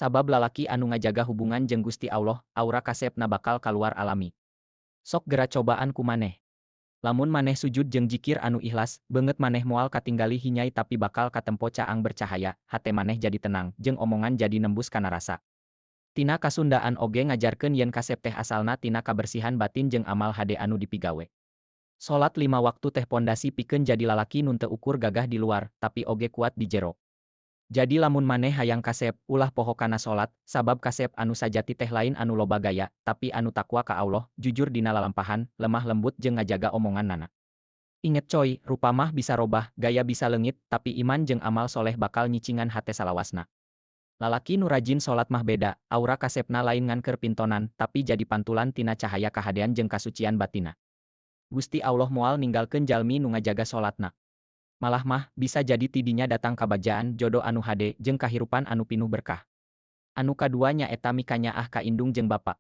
Sabab lalaki anu ngajaga hubungan jeung Gusti Allah, aura kasepna bakal kaluar alami. Sok gera cobaan ku maneh. Lamun maneh sujud jeung jikir anu ikhlas, beungeut maneh moal katinggali hinyai tapi bakal katempo caang bercahaya, hate maneh jadi tenang, jeung omongan jadi nembus kana rasa. Tina Kasundaan oge ngajarkeun yen kasep teh asalna tina kabersihan batin jeung amal hade anu dipigawe. Salat lima waktu teh pondasi pikeun jadi lalaki nu teu ukur gagah di luar, tapi oge kuat di jero. Jadi lamun maneh hayang kasep, ulah poho kana salat, sabab kasep anu sajati teh lain anu loba gaya, tapi anu takwa ka Allah, jujur dina lalampahan, lemah lembut jeung ngajaga omonganana. Inget coy, rupa mah bisa robah, gaya bisa leungit, tapi iman jeung amal soleh bakal nyicingan hate salawasna. Lalaki nu rajin salat mah beda, aura kasepna lain ngan keur pintonan, tapi jadi pantulan tina cahaya kahadean jeung kasucian batinna. Gusti Allah moal ninggalkeun jalmi nu ngajaga salatna. Malah mah, bisa jadi tidinya datang kabagjaan, jodoh anu hade, jeung kahirupan anu pinuh berkah. Anu kadua nyaeta mikanyaah ka indung jeung bapa.